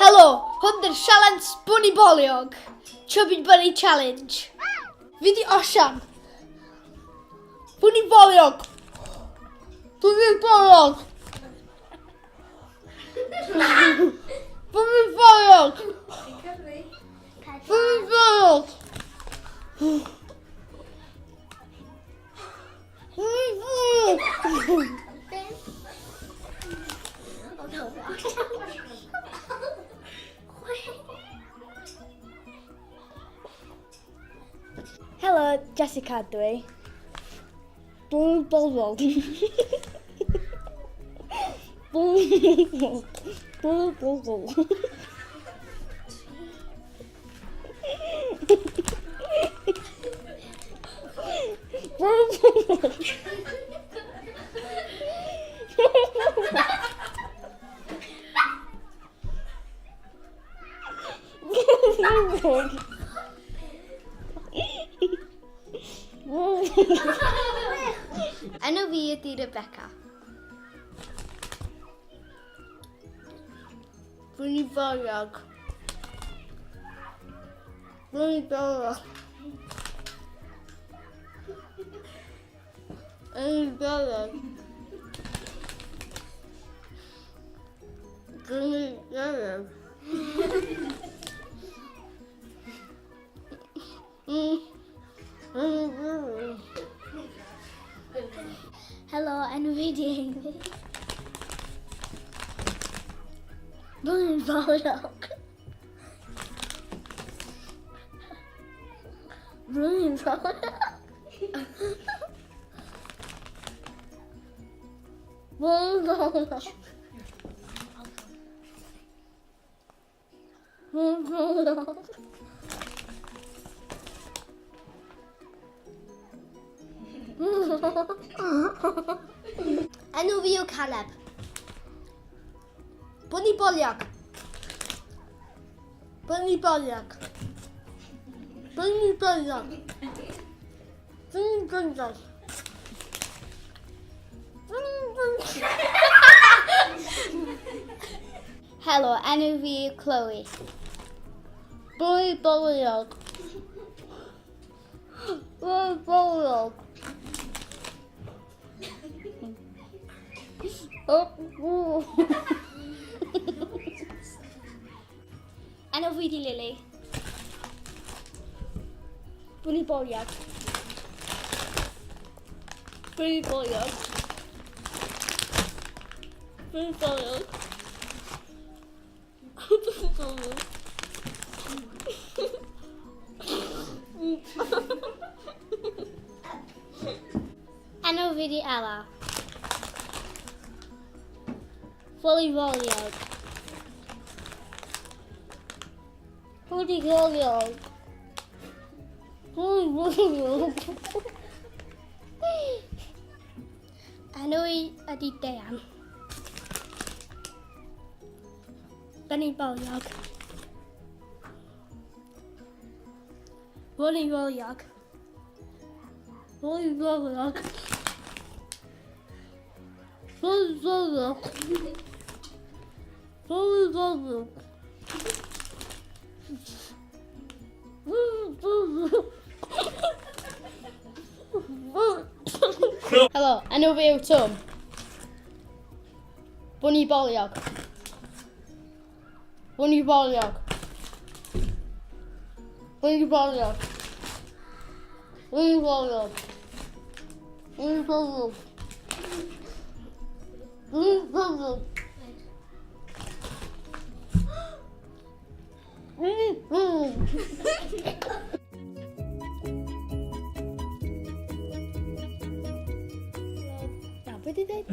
Helo, hwn di'r sialens Bwni Boliog. Chubby Bunny Challenge. Fi di Osian. Bwni Boliog. Bwni Boliog. Bwni Boliog. Bwni Boliog. Helo, Jessica dwi. Dwi'n bobl. Dwi'n bobl. Enw fi ydy Rebecca. Dwi'n i foriog. Dwi'n i foriog. Dwi'n i foriog. Dwi'n i foriog. Helo, enw fi di Amy. Dwi'n fawrog. Dwi'n fawrog. Dwi'n fawrog. Enw fi yw Caleb. Bwni boliog. Bwni boliog. Bwni boliog. Bwni boliog. Bwni boliog. Helo, enw fi yw Chloe. Bwy boliog. Bwy boliog. Enw fi di Lily. Bwni boliog. Bwy boliog. Bwy boliog. Enw fi di Ella. Bwni boliog. Bwni boliog. Bwni boliog. Enw i ydi Dean. Benny Boliog. Bwni boliog. Bwni boliog. Bwni boliog. Bwni boliog. Bwni boliog. Helo, enw fi yw Tom. Bwni boliog. Bwni boliog. Bwni boliog. Bwni boliog. Bwni boliog. Bwni boliog. Bwni boliog. Na, be di dweud?